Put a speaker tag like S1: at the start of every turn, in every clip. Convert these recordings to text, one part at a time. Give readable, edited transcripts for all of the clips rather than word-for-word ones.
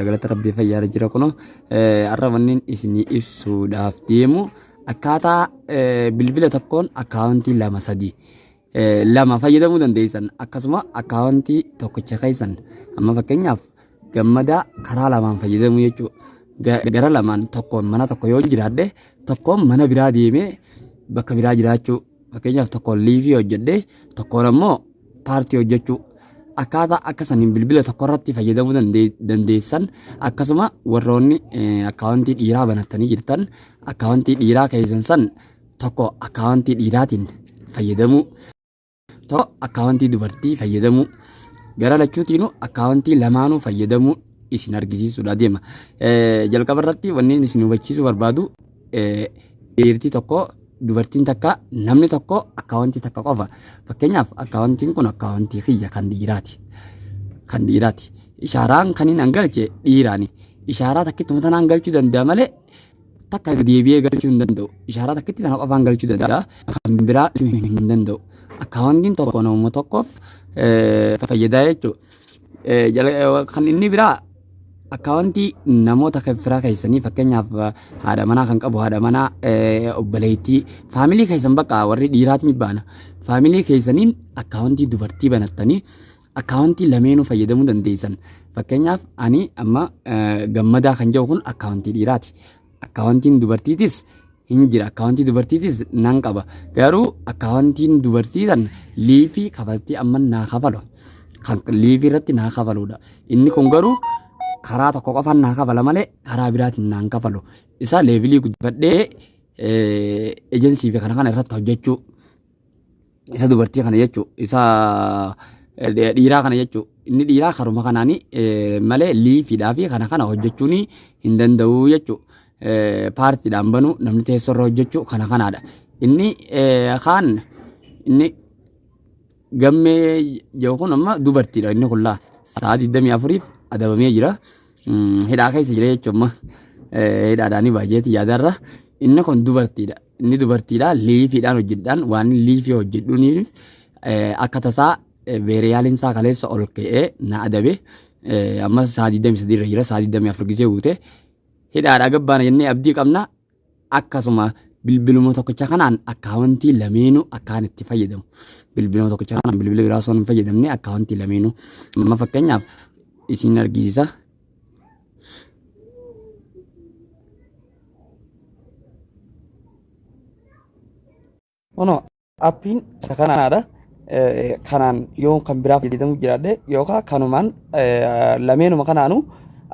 S1: Galata Rabbii fayyaarra jira kunoo. Har'a wanni isinii ibsuudhaaf deemu akkaataa bilbila tokkoon akkaawuntii lama sadii lama fayyadamuu dandeessan, akkasuma akkaawuntii tokkicha keessan amma fakkeenyaaf Gammadaa karaa lamaan fayyadamuu jechuudha. Gara lamaan, tokkoon mana tokko yoo jiraadhe, tokkoon mana biraa deemee bakka biraa jiraachuu. Fakkeenyaaf tokkoon liivii hojjedhee, tokkoon ammoo paartii hojjechuu, akkaataa akka saniin bilbila tokko irratti fayyadamuu dandeessan. Akkasuma warroonni akkaawuntii dhiiraa banattanii jirtan, akkaawuntii dhiiraa keessan san tokko akkaawuntii dhiiraatiin fayyadamuu, tokko akkaawuntii dubartii fayyadamuu, gara lachuutiinuu akkaawuntii lamaanuu fayyadamuu isin argisiisuudha deema. Jalqaba irratti wanni isin hubachiisuu barbaadu, dhiirti tokko, dubartiin takka, namni tokko akkaawuntii takka qofa. Fakkeenyaaf akkaawuntiin kun akkaawuntii kiyya kan dhiiraati. Kan dhiiraati. Ishaaraan kan hin galche dhiiraani. Ishaaraa takkittuma tanaan galchuu danda'a malee takka deebi'ee galchuu hin danda'u. Ishaaraa takkitti tana qofaan galchuu danda'a. Kan biraa hin danda'u. Akkaawuntiin tokko nama tokkoof fayyadaa jechuudha. Kan inni biraa akkaawuntii namoota firaa keessanii, fakkeenyaaf haadha manaa kan qabu, haadha manaa, obboleettii, faamilii keessan, bakka warri dhiiraatiin baana. Faamilii keessaniin akkaawuntii dubartii banattanii akkaawuntii lameenuu fayyadamuu dandeessan. Fakkeenyaaf ani amma Gammadaa kan jedhu kun akkaawuntii dhiiraati. Akkaawuntiin dubartiitis hin jira. Akkaawuntii dubartiitis nan qaba. Garuu akkaawuntiin dubartii san liifii kafaltii amma naa kafalu. Kan liifii irratti naa kafaludha. Inni kun garuu karaa tokko qofaan naa kafala malee karaa biraatiin naan kafalu. Isa leevilii guddifadhee ejensii fi kana kana irratti hojjechuu. Isa dubartii kana jechuu, isa dhiiraa kana jechuu. Inni dhiiraa karuma kanaani malee liifiidhaa fi kana kana hojjechuun hin danda'u jechuu. Paartiidhaan banuu, namni teessoo irra hojjechuu kana kanaadha. Inni kaan inni Gammee jedhu kun amma dubartiidha. Inni kun laa sa'a 24f adabamee jira. Hidhaa keessa jira jechuun amma hidhaadhaanii baay'eeti yaadarra. Inni kun dubartiidha. Inni dubartiidha, liifiidhaan hojjedhaan waan liifii hojjedhuuniif akka tasaa veeriyaaliin isaa kaleessa ol ka'ee na adabe. Amma sa'a 23 irra jira. Sa'a 24 gisee guute hidhaadhaa gabbaana jennee abdii qabna. Akkasuma bilbiluma tokkicha kanaan akkaawuntii lameenuu akkaan itti fayyadamu. Bilbiluma tokkicha kanaan bilbila biraa osoo hin fayyadamne akkaawuntii lameenuu. Amma fakkeenyaaf isin argisiisa. Kunoo appiin isa kanaadha. Kanaan yoo kan biraa fayyadamuu jiraadhe yookaan kanumaan lameenuma kanaanuu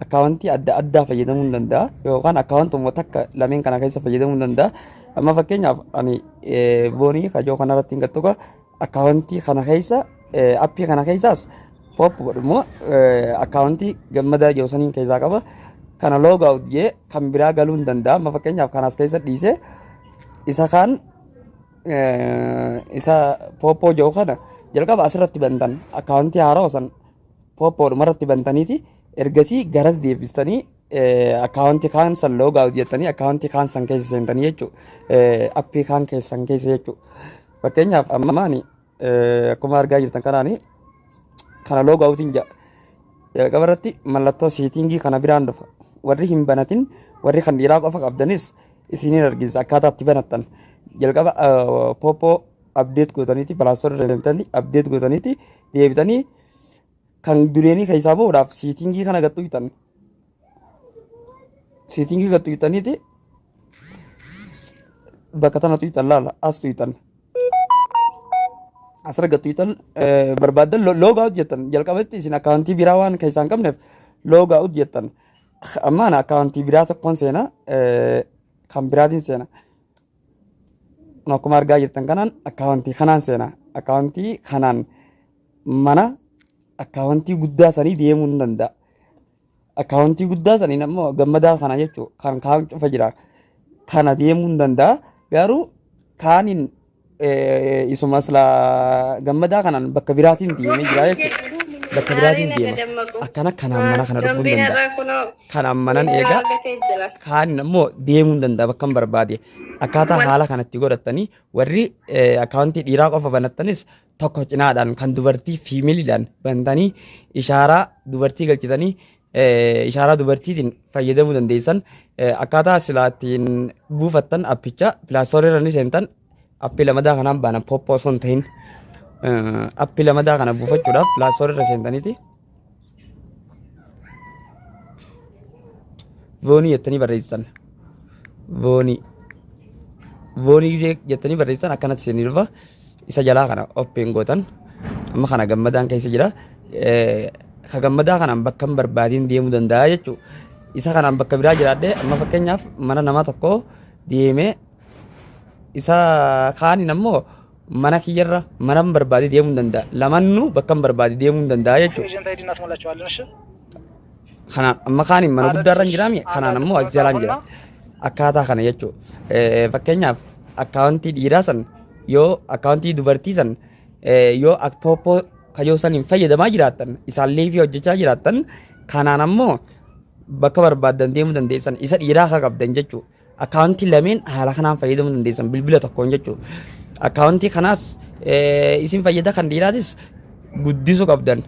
S1: akkaawuntii adda addaa fayyadamuu hin danda'a yookaan akkaawuntuma takka lameen kana keessa fayyadamuu hin danda'a. Amma fakkeenyaaf ani boonii kajoo kanarratti hin gattuka akkaawuntii kana keessa, appii kana keessaas pop godhu immoo akkaawuntii Gammadaa jiru saniin keessaa qaba. Kana log out jee kan biraa galuu hin danda'a. Amma fakkeenyaaf kanaas keessa dhiisee isa kaan, isa Pooppoo jiru kana jalqaba asirratti bantan, akkaawuntii haarawaa san Pooppoodhuma irratti bantaniiti, ergasii garas deebistanii akkaawuntii kaan san log out jettanii akkaawuntii kaan san keessa seentanii jechuudha. Appii kaan keessan keessa jechuudha. Fakkeenyaaf amma ani akkuma argaa jirtan kanaani kana log outiin jedha. Jalqaba irratti mallattoo setting kana biraan dhufa. Warri hin banatin, warri kan dhiiraa qofa qabdanis isiniin argisiisa akkaataa itti banattan. Jalqaba Pooppoo update gootaniiti, Play Store irra deemtanii update gootaniiti, deebitanii kan dureenii keessaa bahuudhaaf setting kana gattu hitan. Setting gattu hitaniiti bakka tana tuyxan, laala, as tuyxan. Asirra gattu hitan, barbaaddan log out jettan. Jalqabatti isin akkaawuntii biraa waan keessaa hin qabneef log out jettan. Amma ana akkaawuntii biraa tokkoon seena, kan biraatiin seena. Akkuma argaa jirtan kanaan akkaawuntii kanaan seena. Akkaawuntii kanaan mana akkaawuntii guddaa sanii deemuu hin danda'a. Akkaawuntii guddaa saniin ammoo Gammadaa kana jechuun kan kaan cufa jira. Kana deemuu hin danda'a. Garuu kaaniin isuma silaa Gammadaa kanaan bakka biraatiin deemee jira jechuudha. Bakka biraatiin deema. Akkana kanaan mana kana dhufuu hin danda'a. Kanaan manan eegaa kaaniin ammoo deemuu hin danda'a bakka hin barbaade. Akkaataa haala kanatti godhattanii warri akkaawuntii dhiiraa qofa banattanis tokko cinaadhaan kan dubartii fiimiliidhaan bantanii ishaaraa dubartii galchitanii. Ishaaraa dubartiitiin fayyadamuu dandeessan. Akkaataa silaa ittiin buufattan appicha Play Store irra ni seentan. Appii lamadaa kanaan baanan Poppo osoo hin ta'in appii lamadaa kana buufachuudhaaf Play Store irra seentaniiti. Voonii jettanii barreessitan. Voonii. Voonii gisee jettanii barreessitan akkanatti isinii dhufa. Isa jalaa kana open gootan. Amma kana gammadaan keessa jira. Ka gammadaa kanaan bakka hin barbaadiin deemuu danda'a jechuudha. Isa kanaan bakka biraa jiraadhee amma fakkeenyaaf mana nama tokkoo deemee isa kaaniin ammoo mana kiyyarra mana hin barbaade deemuu hin danda'a. Lamannuu bakka hin barbaade deemuu hin danda'a jechuudha.
S2: ኤጀንት አይዲ እናስሞላቸዋለን። እሺ
S1: Kanaan amma kaaniin mana guddaarra hin jiraami kanaan ammoo as jalaan jira. Akkaataa kana jechuudha. Fakkeenyaaf akkaawuntii dhiiraa san yoo akkaawuntii dubartii san yoo Poppo kajoo saniin fayyadamaa jiraattan isaan live hojjechaa jiraattan kanaan ammoo bakka barbaaddan deemuu dandeessan isa dhiiraa akka qabdan jechuudha. Akkaawuntii lameen haala kanaan fayyadamuu dandeessan bilbila tokkoon jechuudha. Akkaawuntii kanaas isin fayyada kan dhiiraatis guddisuu qabdan.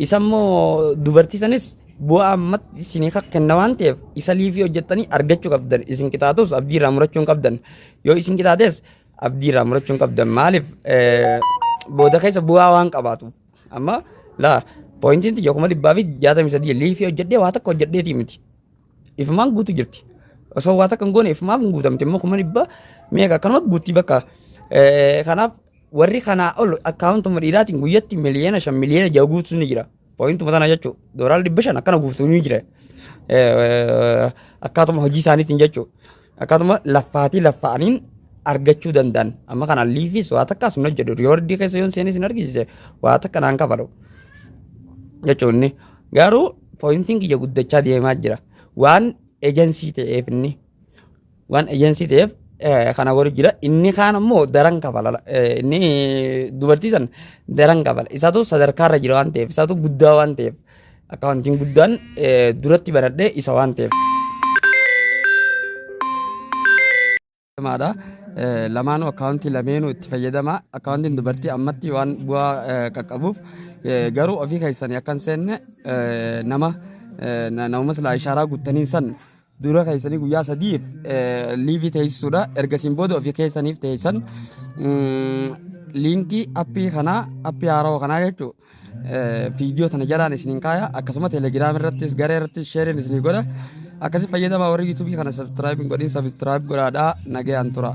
S1: Isa immoo dubartii sanis bu'aa ammatti isinii kenna waan ta'eef isa live hojjettanii argachuu qabdan. Isin qixaatus abdii irraa murachuu hin qabdan. Yoo isin qixaates abdii irraa murachuu hin qabdan. Maaliif booda keessa bu'aa waan qabaatu. Amma laa pointiin xiyya 163,000 live hojjedhee waa takka hojjedheetii miti. Ifumaan guutu jirti. Osoo waa takka hin goone ifumaaf hin guutamte immoo kuma dhibba meeqa akkanuma guutti bakka. Kanaaf warri kanaa ol akkaawuntuma dhiiraatiin guyyatti 5 miliyoona 6 miliyoona guutuu ni jira. Pointuma tana jechuudha. Doolaara 500 akkana guutuu ni jira. Akkaatuma hojii isaaniitiin jechuudha. Akkaatuma laffaatii laffa'aniin argachuu danda'an. Amma kanaan liveis waa takkaas hin hojjedhu. Reward keessa yoon seenis hin argisiise waa takka naan kafalu. Jechuun inni garuu pointiin kiyya guddachaa deemaa jira. Waan ejensii ta'eef inni waan ejensii ta'eef kana godhu jira. Inni kaan ammoo daran kafala. Inni dubartii san daran kafala. Isaatu sadarkaarra jira waan ta'eef isaatu guddaa waan ta'eef akkaawuntiin guddaan duratti banadhee isa waan ta'eef. Maadha. Lamaanuu akkaawuntii lameenuu itti fayyadama. Akkaawuntiin dubartii ammatti waan bu'aa qaqqabuuf garuu ofii keessanii akka hin seenne nama namuma silaa ishaaraa guuttaniin san dura keessanii guyyaa 3f live teessisuudha. Ergasiin booda ofii keessaniif teessan liinkii appii kanaa appii haarawaa kanaa jechuudha. Viidiyoo tana jalaan isiniin kaaya akkasuma Telegram irrattis garee irrattis shareiin isinii godha. Akkasi fayyadamaa warri YouTubeii kana subscribe hin godhin subscribe godhaadhaa nagayaan tura.